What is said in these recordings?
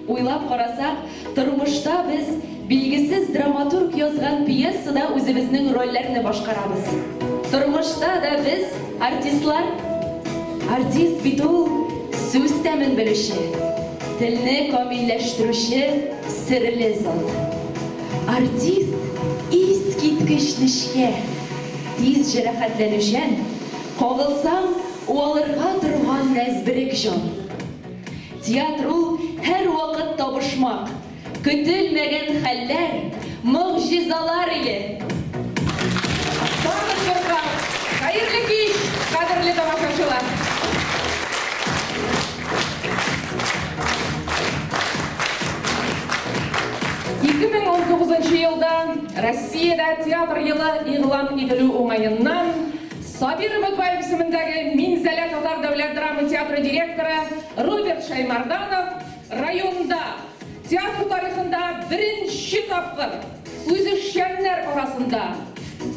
Уйлап карасак, тормышта без билгесез драматург язган пьесада үзебезнең рольләрне башкарабыз. Тормышта да без, артистлар. Артист бит ул сүз тәмен белүче, телне камилләштерүче серле зат. Артист искиткеч нечкә, тиз җәрәхәтләнүчән, кагылсаң, уалырга торган нәзберек җан. Театр ул һәрвакыт табышмак, көтелмәгән хәлләр, могҗизалар иле. Тагын бер кат хәерле кич, кадерле тамашачылар! 2019 елда Россиядә театр елы игълан ителү уңаеннан Сабир Өметбаев исемендәге Минзәлә татар дәүләт драма театры директоры Роберт Шәймәрданов районда театр тарихында беренче тапкыр үзешчәннәр арасында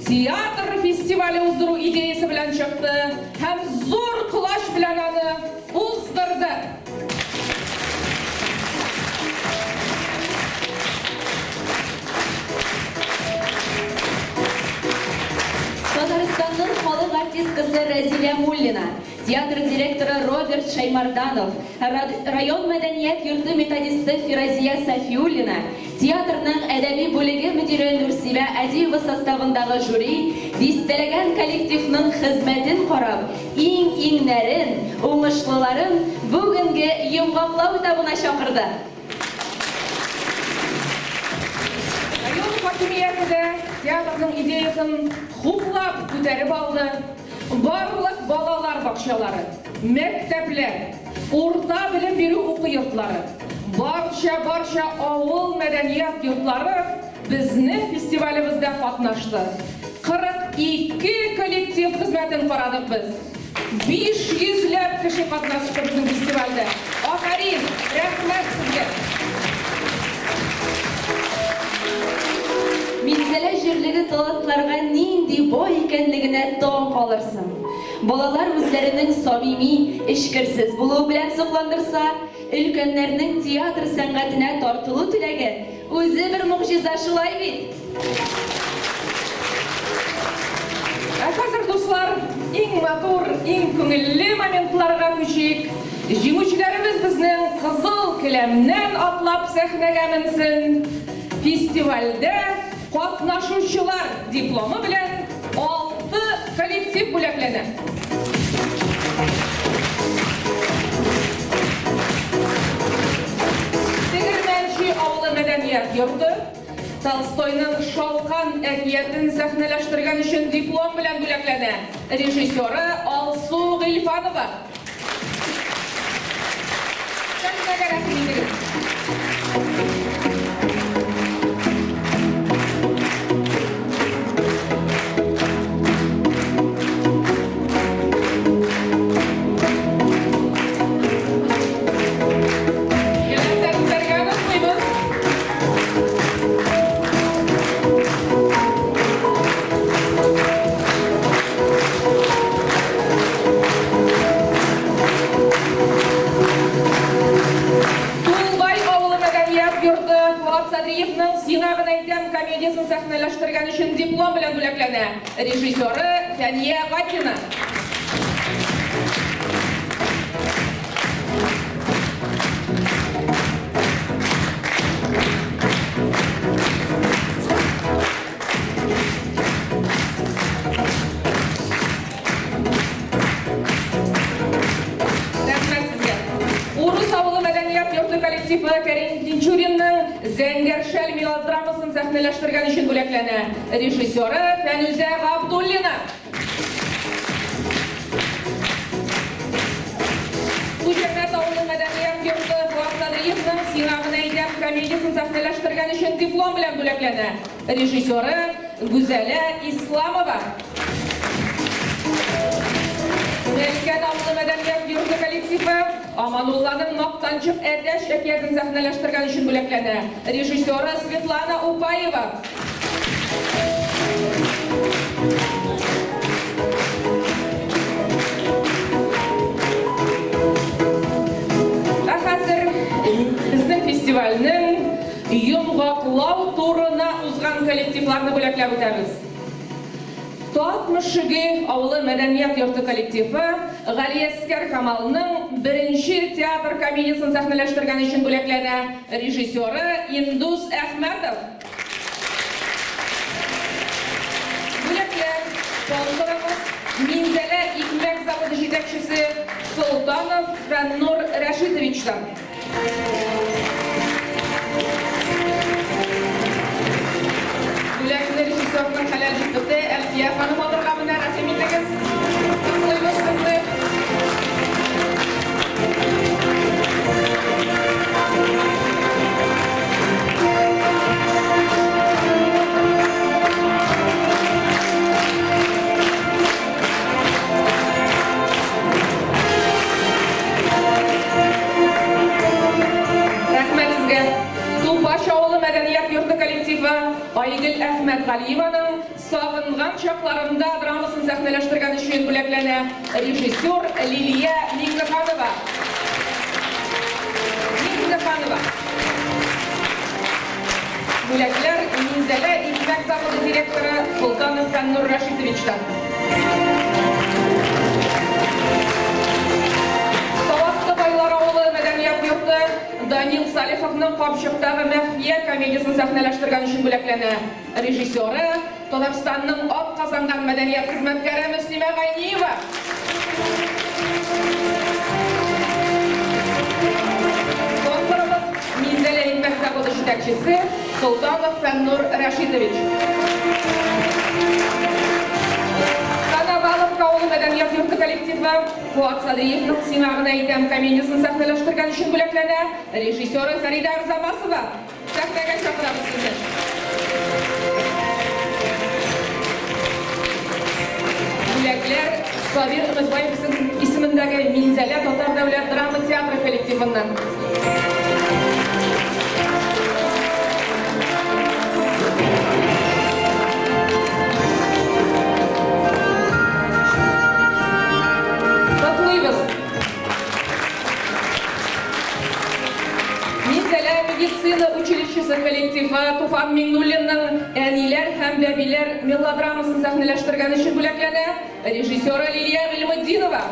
театр фестивале уздыру идеясе белән чыкты һәм зур колач белән аны уздырды. Татарстанның халык артисткасы Рәзилә Муллина, театр директоры Роберт Шәймарданов, район мәдәният йорты методисты Фиразия Сафиуллина, театрның әдәби бүлеге мөдире Нурсибә Адиева составындагы жюри дистәләгән коллективның хезмәтен карап, иң-иңнәрен, уңышлыларын бүгенге йомгаклау этабына чакырды. Район хакимияте дә театрның идеясен хуплап күтәреп алды. Барлык балалар бакчалары, мәктәпләр, урта белем бирү уку йортлары, барча-барча авыл мәдәният йортлары безнең фестивалебездә катнашты. 42 коллектив хезмәтен карадык без. 500 ләп кеше катнашты безнең фестивальдә. Афәрин! Рәхмәт сезгә! Минзәлә җирлеге талантларга нинди бай икәнлегенә таң калырсың. Балалар үзләренең самими, эчкерсез булуы белән сокландырса, өлкәннәрнең театр сәнгатенә тартылу теләге үзе бер могҗиза, шулай бит? Ә хәзер, дуслар, иң матур, иң күңелле моментларга күчик. Җиңүчеләребез безнең кызыл келәмнән атлап сәхнәгә менсен. Фестивальдә катнашучылар дипломы белән алты коллектив бүләкләнә. Тегермәнче авылы мәдәният йорты. Толстойның Шалкан әкиятен сәхнәләштергән өчен диплом белән бүләкләнә. Режиссеры Алсу Гыйльфанова. Сәхнәгә рәхим итегез. Янәшәдән үтәргә онытмыйбыз. Тулбай авылы мәдәният йорты Фоат Садриевның Сиңа гына әйтәм комедиясен сәхнәләштергән өчен диплом белән бүләкләнә. Режиссеры Фәния Гатина. Рәхмәт сезгә. Урыс авылы мәдәният йорты коллективы Кәрим Тинчуринның Зәңгәр шәл мелодрамасын сәхнәләштергән өчен бүләкләнә. Режиссеры Фәнүзә Габдуллина. Хуҗәмәт авылы мәдәният йорты Фоат Садриевның Сиңа гына әйтәм комедиясен сәхнәләштергән өчен диплом белән бүләкләнә. Режиссеры Гүзәлә Исламова. Мәркән авылы мәдәният йорты коллективы Аманулланың Мактанчык әтәч әкиятен сәхнәләштергән өчен бүләкләнә. Режиссеры Светлана Упаева. Ә хәзер безнең фестиваль. коллективларны бүләкләп үтәбез. Тат Мөшеге авылы мәдәният йорты коллективы Галиәскәр Камалның Беренче театр комедиясен сәхнәләштергән өчен бүләкләнә, режиссеры Индус Әхмәтов. Бүләкләр спонсорыбыз, Минзәлә икмәк заводы җитәкчесе Солтанов Фәннур Рәшитовичтан. Бүләкне режиссерның хәләл җефете Әлфия ханым алырга менә, рәхим итегез. Котлыйбыз сезне. Рәхмәт сезгә. Тупач авылы мәдәният йорты коллективы Айгөл Әхмәтгалиеваның Сагынган чакларымда драмасын сәхнәләштергән өчен бүләкләнә. Режиссер Лилия Миңнеханова. Миңнеханова. Бүләкләр Минзәлә икмәк заводы директоры Солтанов Фәннур Рәшитовичтан. Таваскы Байлар авылы мәдәният йорты Данил Салиховның Капчыктагы мәхфия комедиясен сәхнәләштергән өчен бүләкләнә. Режиссеры, Татарстанның атказанган мәдәният хезмәткәре Мөслимә Гайниева. Спонсорыбыз, Минзәлә икмәк заводы җитәкчесе Солтанов Фәннур Рәшитович. Коноваловка авылы мәдәният йорты коллективы Фоат Садриевның Сиңа гына әйтәм комедиясен сәхнәләштергән өчен бүләкләнә. Режиссеры Фәридә Арзамасова. Сәхнәгә чакырабыз сезне. Бүләкләр Сабир Өметбаев исемендәге Минзәлә татар дәүләт драма театры коллективыннан. Котлыйбыз! Минзәлә медицина училищесы коллективы Туфан Миңнуллинның Әниләр һәм бәбиләр мелодрамасын сәхнәләштергән өчен бүләкләнә, режиссеры Лилия Гыйльметдинова.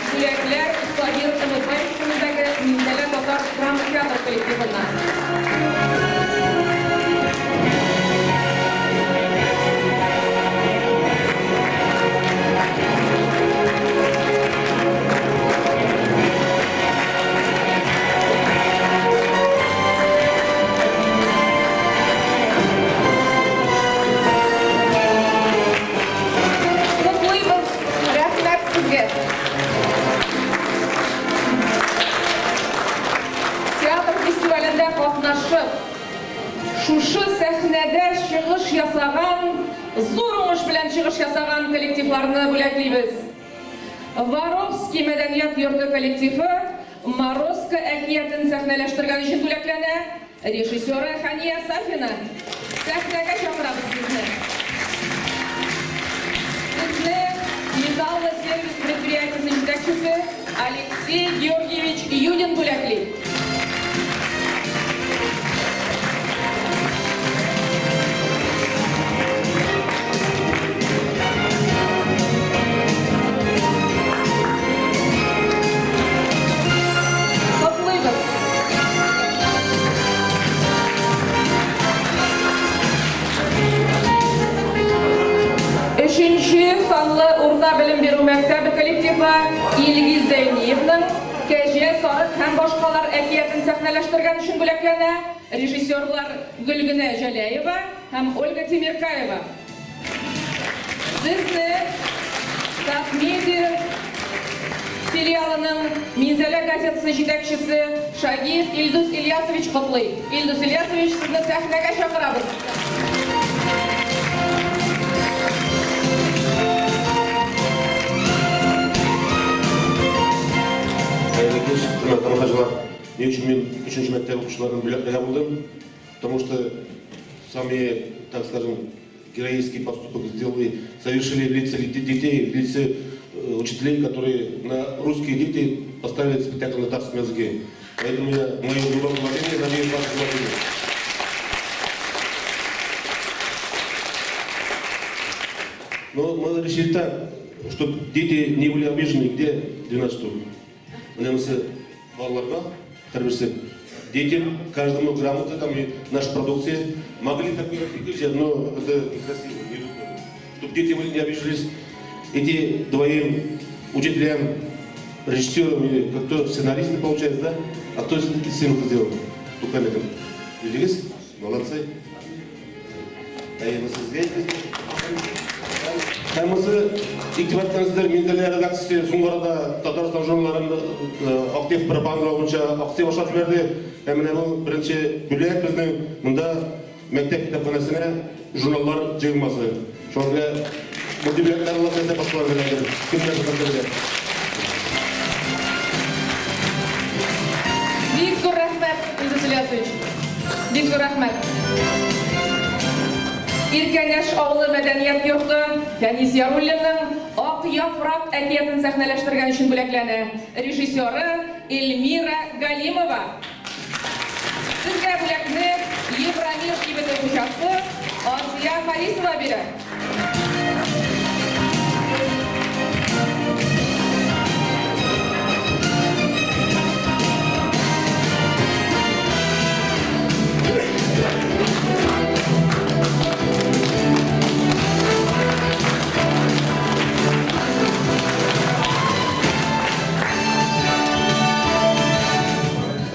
Бүләкләр Сабир Өметбаев исемендәге Минзәлә татар драма театры коллективыннан. Котлыйбыз, рәхмәт сезгә. Театр фестивалендә катнашып, шушы сәхнәдә чыгыш ясаган, зур уңыш белән чыгыш ясаган коллективларны бүләклибез. Воровский мәдәният йорты коллективы Морозко әкиятен сәхнәләштергән өчен бүләкләнә. Режиссеры Хәния Сафина. Сәхнәгә чакырабыз сезне. Сезне Металлосервис предприятиесе җитәкчесе Алексей Георгиевич Юдин бүләкли. Котлыйбыз! Өченче санлы урта белем бирү мәктәбе коллективы Илгиз Зәйниевның Кәҗә, сарык һәм башкалар әкиятен сәхнәләштергән өчен бүләкләнә, режиссерлар Гөлгенә Җәләева һәм Ольга Тимиркаева. Сезне Татмедиа филиалының Минзәлә газетасы җитәкчесе Шагиев Илдус Ильясович котлый. Илдус Ильясович, сезне сәхнәгә чакырабыз. Хәерле кич, хөрмәтле тамашачылар. Ни өчен мин өченче мәктәп укучыларын бүләкләргә булдым? Потому что сами, так скажем, героический поступок сделали, совершили в лице детей, в лице учителей, которые на русские дети поставили спектакль на татарском языке. Поэтому я, мое глубокое уважение, надеюсь, ваше уважение. Но мы решили так, чтобы дети не были обижены, где 12 штук. Менә монысы балаларга, һәрберсе детям, каждому грамоты там и наша продукция. Могли такую фигуру взять, но это некрасиво, неудобно. Чтобы дети были не обижились, эти двоим учителям, режиссерам или как кто сценаристы получается, да? А кто съемку сделал? Руками там. Виделись? Молодцы. Әйе, сезгә Һәм монысы игътибар иткәнсездер, Минзәлә редакциясе соңгы арада Татарстан журналларын актив пропагандалау буенча акция башлап җибәрде. Һәм менә бу беренче бүләк безнең монда мәктәп китапханәсенә журналлар җыелмасы. Шуңа күрә мондый бүләкләр алла теләсә башкалар беләндер. Кемнәр татарча белә. Бик зур рәхмәт, Илдус Ильясович. Бик зур рәхмәт. Иркәнәш авылы мәдәният йорты Фәнис Яруллинның Ак яфрак әкиятен сәхнәләштергән өчен бүләкләнә. Режиссеры Эльмира Галимова. Сезгә бүләкне Евромир кибете хуҗасы Асия Харисова бирә.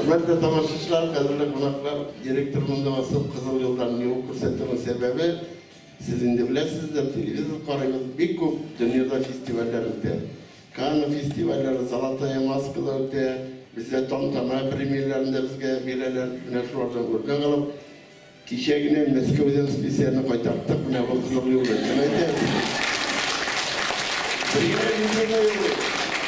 Хөрмәтле тамашачылар, кадерле кунаклар, директор монда басып Кызыл юлдан юл күрсәтүнең сәбәбе, сез инде беләсездер, телевизор карыйбыз, бик күп дөньяда фестивальләр үтә. Канн фестивальләре, Золотая маска да үтә, бездә Тантана премияләрен дә безгә бирәләр. Менә шулардан үрнәк алып, Кичә генә Мәскәүдән специально кайтарттык, менә бу Кызыл юлны. Кем әйтә? Бер генә юлны да юк.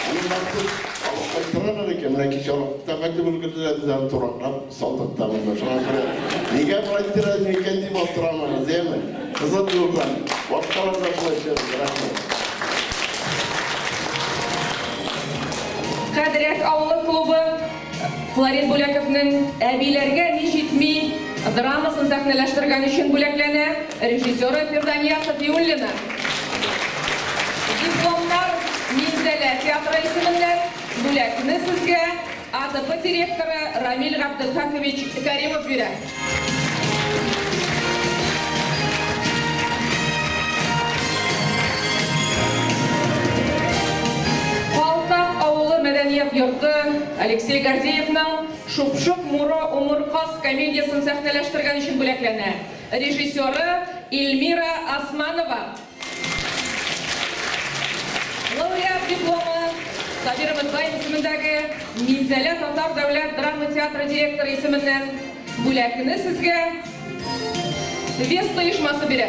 Аны махсус алып кайттыралар икән. Менә кичә алып та кайтып өлгерделәр, без аны тураклап салдык та монда. Шуңа күрә нигә болай иттерәләр микән дип аптырамагыз, яме? Кызыл юлдан. Башкалар да шулай эшләсен. Рәхмәт. Кадрәк авылы клубы Флорид Бүләковның Әбиләргә ни җитми драмасын сәхнәләштергән өчен бүләкләнә, режиссеры Фирдания Сафиуллина. Дипломнар Минзәлә театры исеменнән, бүләкне сезгә АТП директоры Рамил Габделхакович Кәримов бирә. Калтак авылы мәдәният йорты Алексей Гордеевның Шупшык Муро Умыр каз комедиясен сәхнәләштергән өчен бүләкләнә. Режиссеры Эльмира Османова. Лауреат дипломы Сабир Өметбаев исемендәге Минзәлә татар дәүләт драма театры директоры исеменнән бүләкне сезгә Веста оешмасы бирә.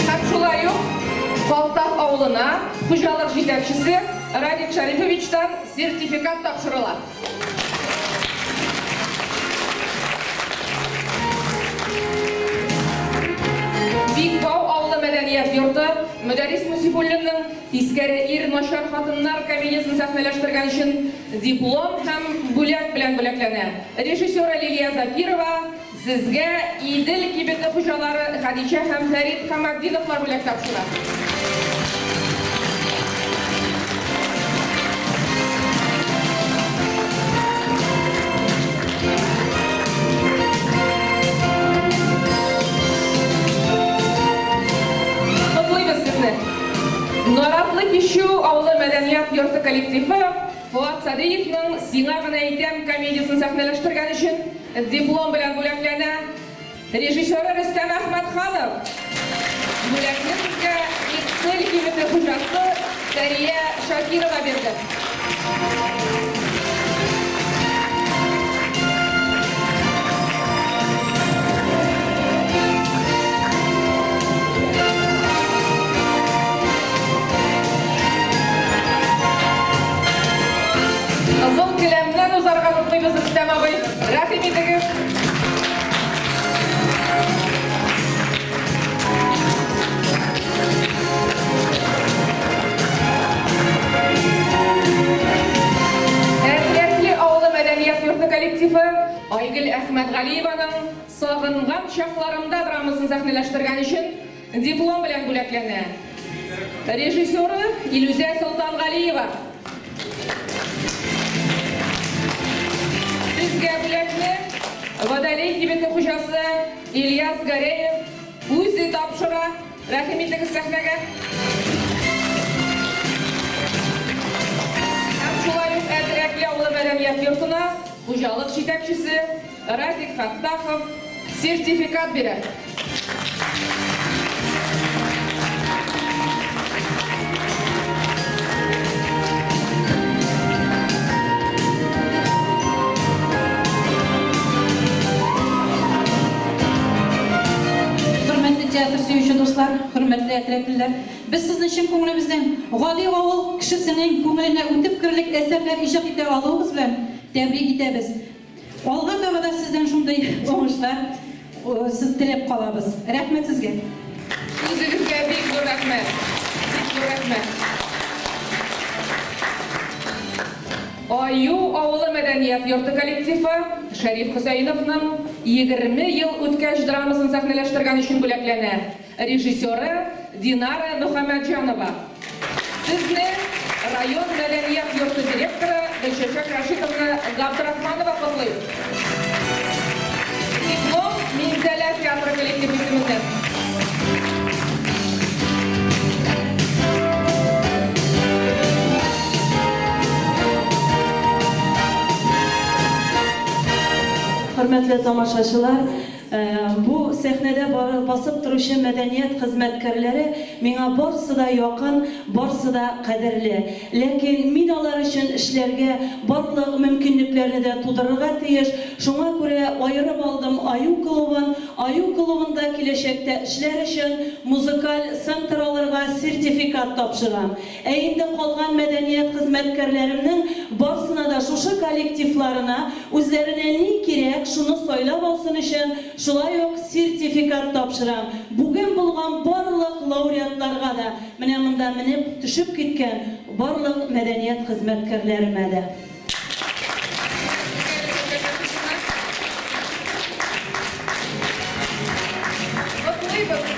Һәм шулай ук Калтак авылына хуҗалык җитәкчесе Радик Шариповичтан сертификат тапшырыла. Бикбау авылы мәдәният йорты Мөдәррис Мусифуллинның Тискәре ир, начар хатыннар комедиясен сәхнәләштергән өчен диплом һәм бүләк белән бүләкләнә. Режиссеры Лилия Закирова, сезгә Идел кибете хуҗалары Хәдичә һәм Фәрит Хаматдиновлар бүләк тапшыра. Котлыйбыз сезне! Наратлы Кичү авылы мәдәният йорты коллективы Фоат Садриевның Сиңа гына әйтәм комедиясен сәхнәләштергән өчен диплом белән бүләкләнә. Режиссеры Рөстәм Әхмәтханов. Бүләкне сезгә Иксель кибете хуҗасы Сәрия Шакирова бирде. Кызыл келәмнән узарга котлыйбыз, Рөстәм абый. Рәхим итегез. Айгөл Әхмәтгалиеваның Сагынган чакларымда драмасын сәхнәләштергән өчен диплом белән бүләкләнә. Режиссеры Илүзә Солтангалиева. Сезгә бүләкне Водолей кибете хуҗасы Ильяс Гәрәев үзе тапшыра. Рәхим итегез сәхнәгә. Һәм шулай ук Әтрәкле авылы мәдәният йортына хуҗалык җитәкчесе Радик Фәттахов сертификат бирә. Хөрмәтле театр сөюче дуслар, хөрмәтле әтрәклеләр, без сезне чын күңелебездән гади авыл кешесенең күңеленә үтеп керерлек әсәрләр иҗат итә алуыгыз белән тәбрик итәбез. Алга таба да сездән шундый уңышлар сез теләп калабыз. Рәхмәт сезгә. Үзегезгә бик зур рәхмәт. Бик зур рәхмәт. Аю авылы мәдәният йорты коллективы Шәриф Хөсәеновның 20 ел үткәч драмасын сәхнәләштергән өчен бүләкләнә. Режиссеры Динара Мөхәммәтҗанова. Сезне район мәдәният йорты директоры Гөлчәчәк Рашитовна Габдрахманова котлый. Диплом Минзәлә театры коллективы исеменнән. Хөрмәтле тамашачылар, Бу сәхнәдә басып торучы мәдәният хезмәткәрләре миңа барсы да якын, барсы да кадерле. Ләкин мин алар өчен эшләргә, барлык мөмкинлекләрне дә тудырырга тиеш. Шуңа күрә аерып алдым Аю клубын. Аю клубында киләчәктә эшләр өчен музыкаль центр алырга сертификат тапшырам. Ә инде калган мәдәният хезмәткәрләремнең барсына да шушы коллективларына үзләренә ни кирәк, шуны сайлап алсын өчен шулай ук сертификат тапшырам. Бүген булган барлык лауреатларга да, менә монда менеп төшеп киткән барлык мәдәният хезмәткәрләремә дә. Котлыйбыз!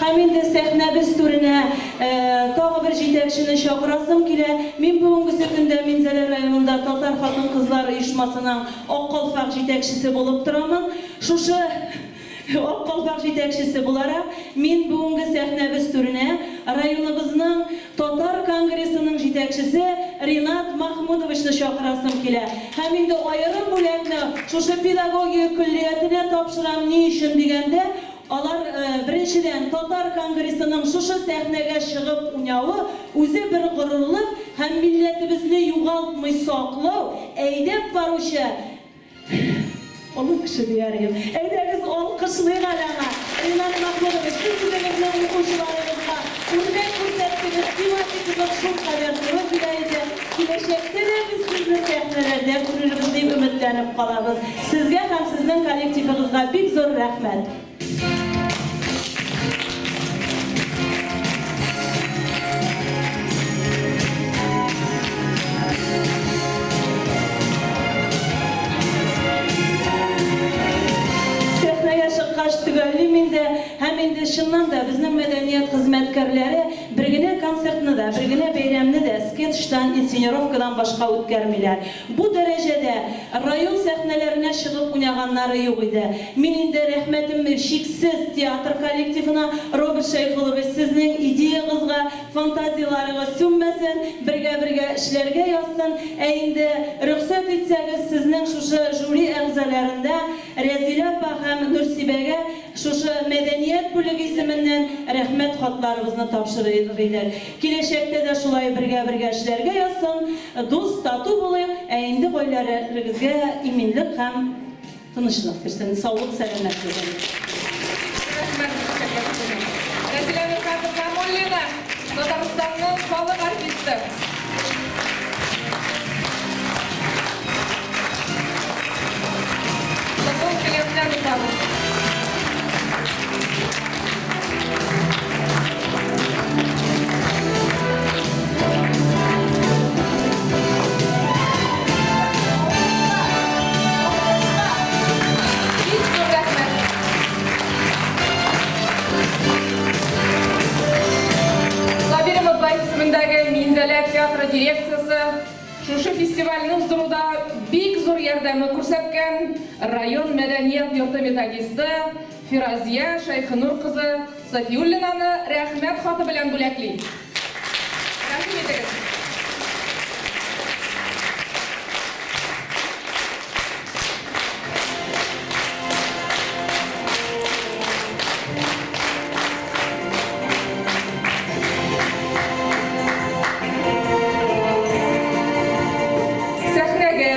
Һәм инде сәхнәбез түренә тагы бер җитәкчене чакырасым килә. Мин бүгенгесе көндә Минзәлә районында татар хатын-кызлар оешмасының Ак калфак җитәкчесе булып торамын. Шушы Ак калфак җитәкчесе буларак, мин бүгенге сәхнәбез түренә районыбызның Татар конгрессының җитәкчесе Ринат Махмудовичны чакырасым килә. Һәм инде аерым бүләкне шушы педагогия көллиятенә тапшырам, ни өчен дигәндә, алар, беренчедән, Татар конгрессының шушы сәхнәгә чыгып уйнавы үзе бер горурлык һәм милләтебезне югалтмый саклау, әйдәп баручы Олы кеше дияр идем. Әйдәгез, алкышлыйк әле аңа. Ринат Махмудович, сез үзегезнең укучыларыгызга үрнәк күрсәттегез, тематикагыз шулкадәр туры килә иде. Киләчәктә дә без сезне сәхнәләрдә күрербез дип өметләнеп калабыз. Сезгә һәм сезнең коллективыгызга бик зур рәхмәт. Сәхнәгә чыккач төгәллим инде. Һәм инде чыннан да безнең мәдәният хезмәткәрләре бер генә концертны да, бер генә бәйрәмне дә скетчтан, инсценировкадан башка үткәрмиләр. Бу дәрәҗәдә район сәхнәләренә чыгып уйнаганнары юк иде. Мин инде рәхмәтем чиксез театр коллективына, Роберт Шәйхуллович, сезнең идеягызга, фантазияләрегез сүнмәсен, бергә-бергә эшләргә язсын. Ә инде рөхсәт итсәгез, сезнең шушы жюри әгъзаләрендә Рәзилә апа һәм Нурсибәгә шушы мәдәният бүлеге исеменнән рәхмәт хатларыбызны тапшырыр идек. Киләчәктә дә шулай бергә-бергә эшләргә язсын, дус, тату булыйк, ә инде гаиләләрегезгә иминлек һәм тынычлык бирсен, саулык-сәламәтлек. Рәхмәт, Гөлчәчәк. Рәзилә Мирхатовна Муллина, Татарстанның халык артисты. Кызыл келәмнән узабыз. Бик зур рәхмәт. Сабир Өметбаев исемендәге Минзәлә театры дирекциясе шушы фестивальне уздыруда бик зур ярдәме күрсәткән район мәдәният йорты методисты Фиразия Шәйхенур кызы Сафиуллинаны Рәхмәт хаты белән бүләкли. Рәхим итегез. Сәхнәгә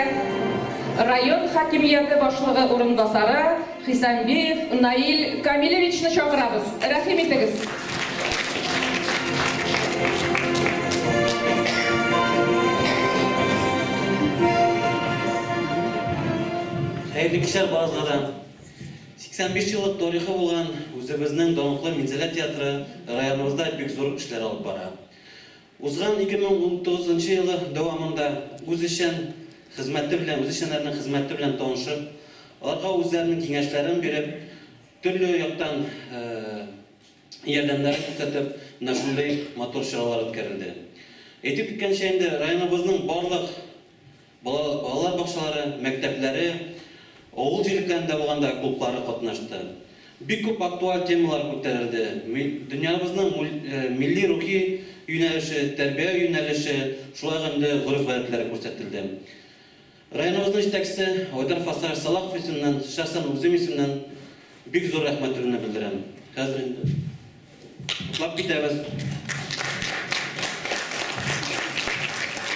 район хакимияте башлыгы урынбасары Хисамбиев Наил Камилевичны чакырабыз. Рәхим итегез. Хәерле кичләр барыгызга да. 85 еллык тарихы булган үзебезнең данлыклы Минзәлә театры районыбызда бик зур эшләр алып бара. Узган 2019 нчы елы дәвамында үзешчән хезмәте белән, үзешчәннәрнең хезмәте белән танышып, аларга үзләренең киңәшләрен биреп, төрле яктан ярдәмнәрен күрсәтеп, менә шундый матур чаралар үткәрелде. Әйтеп киткәнчә инде, районыбызның барлык Бала, балалар бакчалары, мәктәпләре, авыл җирлекләрендә булганда клублары катнашты. Бик күп актуаль темалар күтәрелде. Ми, дөньябызның мул, милли рухи юнәлеше, тәрбия юнәлеше, шулай ук инде гореф-гадәтләре күрсәтелде. Районыбызның җитәкчесе Айдар Фасаев Салахов исеменнән, шәхсән үзем исемнән бик зур рәхмәтемне белдерәм. Хәзер инде. Котлап китәбез.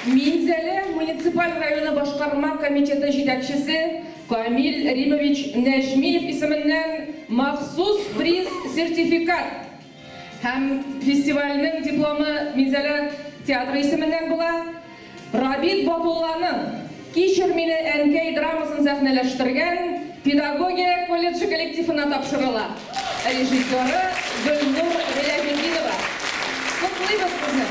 Минзәлә муниципаль районы башкарма комитеты җитәкчесе Камил Римович Нәҗмиев исеменнән махсус приз-сертификат һәм фестивальнең дипломы Минзәлә театры исеменнән була. Рабит Батулланың Кичер мине, әнкәй драмасын сәхнәләштергән педагогия колледжы коллективына тапшырыла. Режиссеры, Гөлнур Гыйләҗетдинова. Котлыйбыз сезне!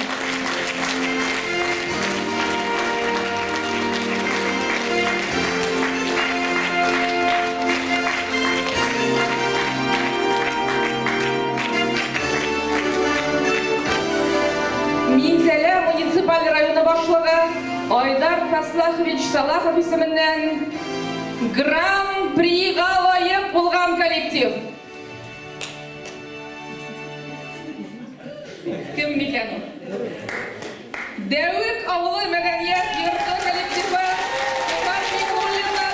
Минзәлә муниципаль районы башлыгы Айдар Фаслахович Салахов исеменнән Гран-прига лаек булган коллектив. Кем микән ул? Дәвек авылы мәдәният йорты коллективы Туфан Миңнуллинның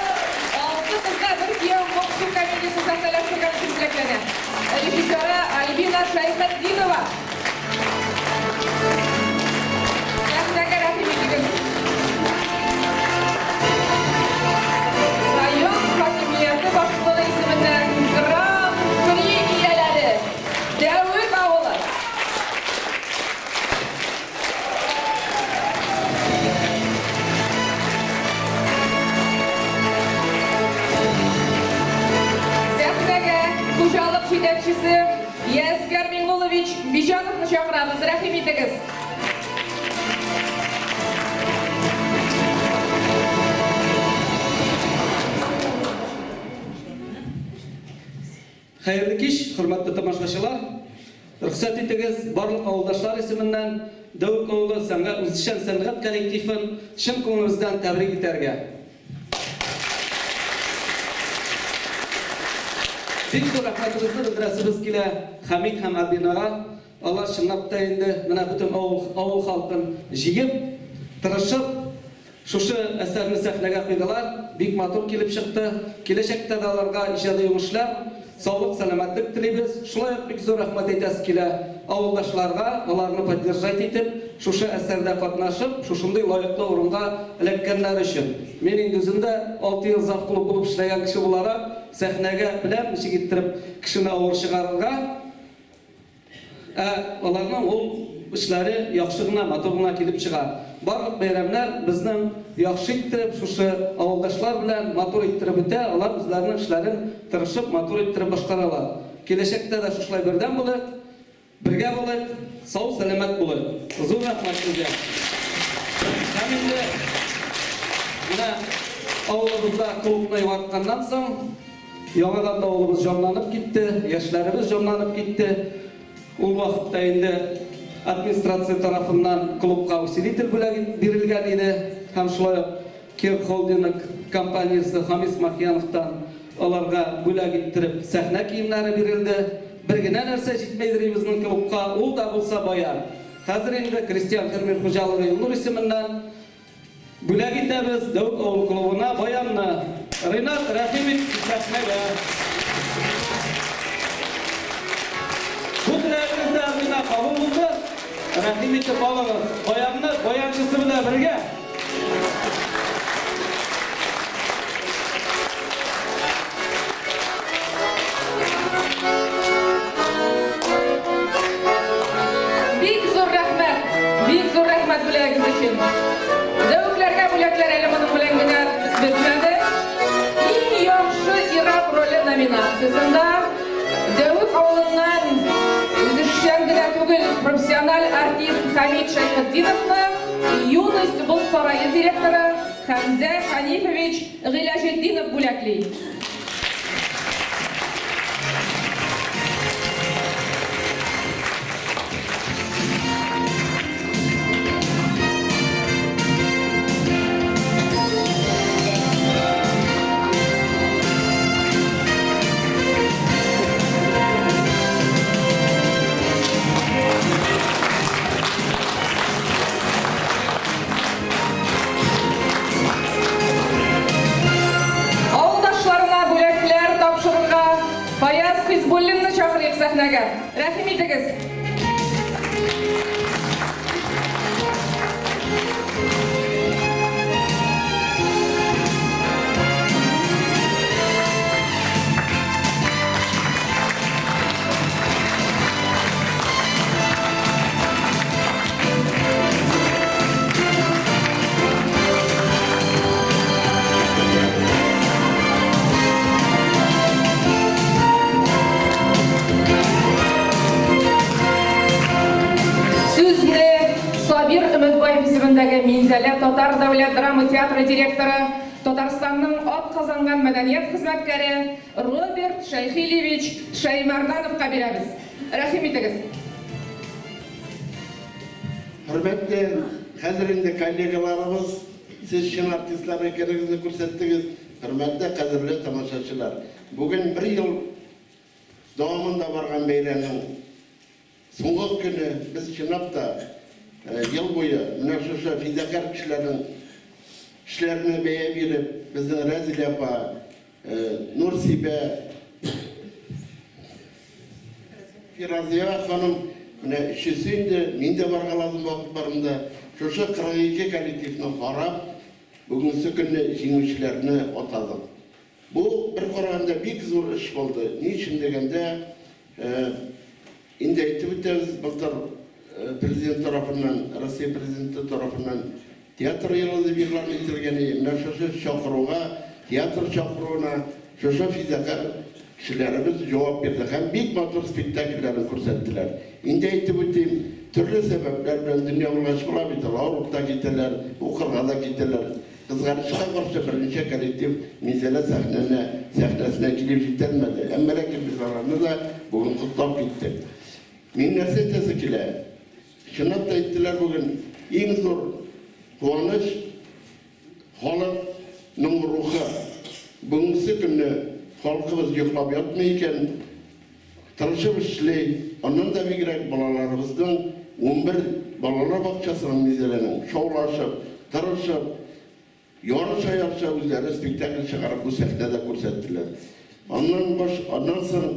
Алты кызга бер кияү моңсу комедиясен сәхнәләштергән өчен бүләкләнә. Режиссеры Альбина Шәйхетдинова. Сәхнәгә рәхим итегез. Район хакимияте башлыгы исеменнән Гран-при ияләре Дәвек авылы. Сәхнәгә хуҗалык җитәкчесе Яскәр Миңнулович Биҗановны чакырабыз. Рәхим итегез. Хәерле кич, хөрмәтле тамашачылар! Рөхсәт итегез, барлык авылдашлар исеменнән Дәвек авылы сәнгать үзешчән сәнгать коллективын чын күңелебездән тәбрик итәргә. Бик зур рәхмәтебезне белдерәсебез килә Хәмит һәм Альбинага. Алар чынлап та инде менә бөтен авыл авыл халкын җыеп, тырышып, Шушы әсәрне сәхнәгә куйдылар, бик матур килеп чыкты. Киләчәктә дә аларга иҗади уңышлар, саулык-сәламәтлек телибез. Шулай ук бик зур рәхмәт әйтәсе килә авылдашларга, аларны поддержать итеп, шушы әсәрдә катнашып, шушындый лаеклы урынга эләккәннәре өчен. Мин инде үзем дә алты ел завклуб булып эшләгән кеше буларак, сәхнәгә беләм ничек иттереп кешене авыр чыгарырга. Ә аларның ул эшләре яхшы гына, матур гына килеп чыга. Барлык бәйрәмнәр безнең яхшы иттереп, шушы авылдашлар белән матур иттереп үтә, алар үзләренең эшләрен тырышып, матур иттереп башкаралар. Киләчәктә дә шушылай бердәм булыйк, бергә булыйк, сау-сәламәт булыйк. Зур рәхмәт сезгә. Һәм инде менә авылыбызда клубны яңартканнан соң, яңадан да авылыбыз җанланып китте, яшьләребез җанланып китте. Ул вакытта инде администрация тарафыннан клубка усилитель бүләк бирелгән иде һәм шулай ук Кир Холдинг компаниясе Хамис Махьяновтан аларга бүләк иттереп сәхнә киемнәре бирелде. Бер генә нәрсә җитмәйдер безнең клубка, ул да булса баян. Хәзер инде крестьян-фермер хуҗалыгы Илнур исеменнән Бүләк итәбез Дәүк авыл клубына баянны. Ринат, рәхим ит сәхнәгә. Бу теләгегез дә миңа кабул булды. Рәхим итеп алыгыз баянны, баянчысы белән бергә. Бик зур рәхмәт! Бик зур рәхмәт бүләгегез өчен. Дәвекләргә бүләкләр әле моның белән генә бетмәде. Иң яхшы ир-ат роле номинациясендә Дәвек авылыннан үзешчән генә түгел, профессиональ артист Хәмит Шәйхетдиновны Юность боз сарае директоры Хәмзә Хәнифович Гыйләҗетдинов бүләкли. Авылдашларына бүләкләр тапшырырга Фаяз Хизбуллинны чакырыйк сәхнәгә. Рәхим итегез. Сүзне Сабир Өметбаев исемендәге Минзәлә татар дәүләт драма театры директоры, Татарстанның атказанган мәдәният хезмәткәре Роберт Шәйхилевич Шәймәрдановка бирәбез. Рәхим итегез. Хөрмәтле, хәзер инде коллегаларыбыз, сез чын артистлар икәнегезне күрсәттегез. Хөрмәтле, кадерле тамашачылар! Бүген бер ел дәвамында барган бәйрәмнең соңгы көне. Без чынлап та ел буе менә шушы фидакарь кешеләрнең эшләренә бәя биреп, безнең Рәзилә апа, Нурсибә, Фиразия ханым, менә өчесе инде, мин дә баргаладым вакыт барында. Шушы 42 коллективны карап, бүгенге көнне җиңүчеләрне атадык. Бу, бер караганда, бик зур эш булды. Ни өчен дигәндә, Инде әйтеп үтәбез, былтыр Президент тарафыннан, Россия Президенты тарафыннан Театр елы дип игълан ителгән иде. Менә шушы чакыруга, театр чакыруына шушы фидакарь кешеләребез җавап бирде һәм бик матур спектакльләрен күрсәттеләр. Инде әйтеп үтим, төрле сәбәпләр белән дөнья булгач була бит ул, авырып та китәләр, укырга да китәләр. Кызганычка каршы, берничә коллектив Минзәлә сәхнәнә, сәхнәсенә килеп җитәлмәде. Әмма ләкин без аларны да бүген котлап киттек. Мин нәрсә әйтәсе килә? Чынлап та әйттеләр бүген, иң зур куаныч, халыкның рухы. Бүгенгесе көнне халкыбыз йоклап ятмый икән, тырышып эшли. Аннан да бигрәк балаларыбызның 11 балалар бакчасының Минзәләнең шаулашып, тырышып, Ярыша-ярыша үзләре спектакль чыгарып бу сәхнәдә күрсәттеләр. Аннан баш, аннан соң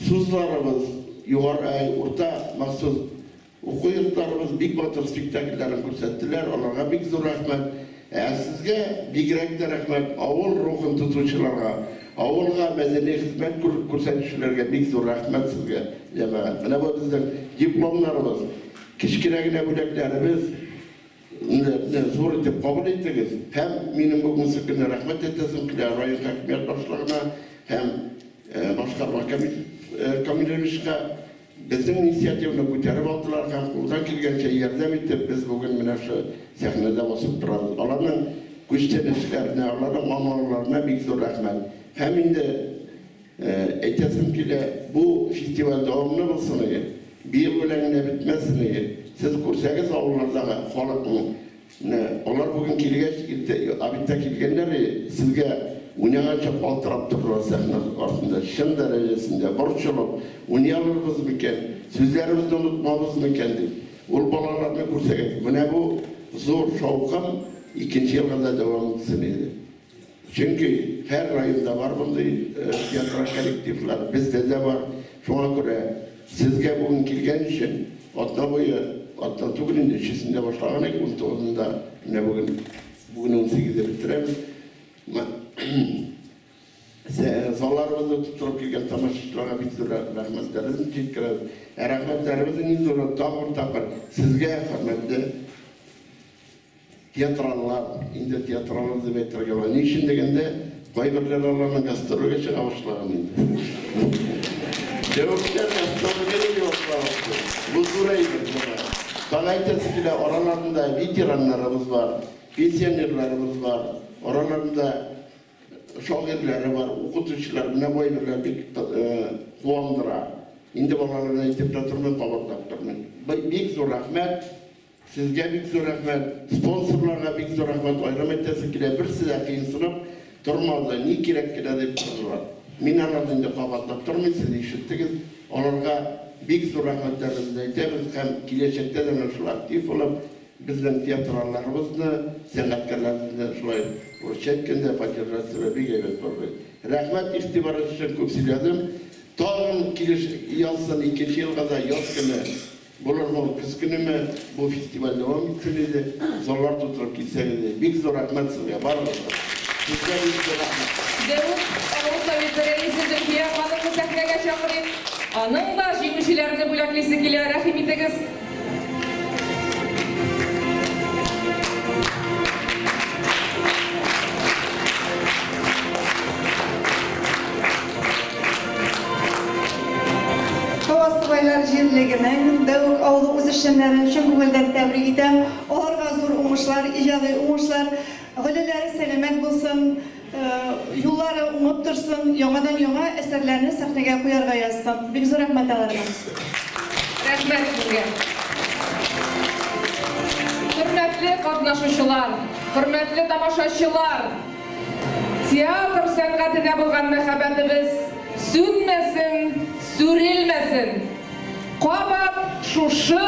СУЗларыбыз, югары, әй, урта махсус уку йортларыбыз бик матур спектакльләрен күрсәттеләр, аларга бик зур рәхмәт. Ә сезгә бигрәк тә рәхмәт, авыл рухын тотучыларга. Авылга мәдәни хезмәт күрсәтүчеләргә бик зур рәхмәт сезгә, җәмәгать. Менә бу безнең дипломнарыбыз, кечкенә генә бүләкләребез. Менә зур итеп кабул итегез. Һәм минем бүгенге көнне рәхмәт әйтәсем килә район хакимият башлыгына һәм башкарма комитетка. Безнең инициативаны күтәреп алдылар һәм кулдан килгәнчә ярдәм итеп, без бүген менә шушы сәхнәдә басып торабыз. Аларның күчтәнәчләренә, аларның аңлауларына бик зур рәхмәт. Һәм инде әйтәсем килә, бу фестиваль дәвамлы булсын иде, быел белән генә бетмәсен иде. Сез күрсәгез авыллардагы халыкның Менә алар бүген килгәч, иртә, обедта килгәннәр и, сезгә уйнаганча калтырап тордылар сәхнә артында, чын дәрәҗәсендә, борчылып, уйный алырбыз микән, сүзләребезне онытмабыз микән дип. Ул балаларны күрсәгез, менә бу зур шаукым икенче елга да дәвам итсен иде. Чөнки һәр районда бар мондый театраль коллективлар, бездә дә бар. Шуңа күрә сезгә бүген килгән өчен атна буе, атна түгел инде, өчесендә башлаган идек, унтугызында, менә бүген, бүген унсигездә бетерәбез. Залларыбызны тутырып килгән тамашачыларга бик зур рәхмәтләребезне җиткерәбез. Ә рәхмәтләребезнең иң зуры тагын бер тапкыр сезгә, хөрмәтле Театраллар, инде театраллар дип әйтергә була. Ни өчен дигәндә, кайберләре аларның гастрольгә чыга башлаган инде. Дәвекләр гастрольгә йөри башлаган. Бу зур әйбер, җәмәгать. Тагы әйтәсе килә, араларында ветераннарыбыз бар, пенсионерларыбыз бар, араларында шагыйрьләре бар, укытучылар. Менә бу әйберләр бик куандыра. Инде балаларны әйтеп тә тормыйм, кабатлап тормыйм. Бик зур рәхмәт. Сезгә бик зур рәхмәт, спонсорларга бик зур рәхмәт, аерым әйтәсе килә, берсе дә кыенсынып тормады, ни кирәк кенә дип тордылар. Мин аларны инде кабатлап тормыйм, сез ишеттегез. Аларга бик зур рәхмәтләребезне әйтәбез һәм киләчәктә дә менә шулай актив булып, безнең театралларыбызны, сәнгатькәрләребезне шулай урысча әйткәндә, поддержать итсәләр бик әйбәт булыр иде. Рәхмәт игътибарыгыз өчен, күп сөйләдем. Тагын килеш язсын, икенче елга да яз көне Булырмы ул көз көнеме, бу фестиваль дәвам итсен иде, заллар тутырып килсәгез иде. Бик зур рәхмәт сезгә, барыгызга. Сезгә бик зур рәхмәт. Дәвек авыл советы рәисе Зөлфия ханымны сәхнәгә чакырыйк. Аның да җиңүчеләрне бүләклисе килә, рәхим итегез. Тауасты-Байлар җирлегенең Дәвек авылы үзешчәннәрен чын күңелдән тәбрик итәм. Аларга зур уңышлар, иҗади уңышлар, гаиләләре сәламәт булсын, юллары уңып торсын, яңадан-яңа әсәрләрне сәхнәгә куярга язсын. Бик зур рәхмәт аларга. Рәхмәт сезгә. Хөрмәтле катнашучылар, хөрмәтле тамашачылар! Театр сәнгатенә булган мәхәббәтебез сүнмәсен, сүрелмәсен! Кабат шушы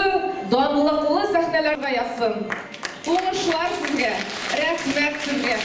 данлыклы сәхнәләргә язсын! Уңышлар сезгә! Рәхмәт сезгә!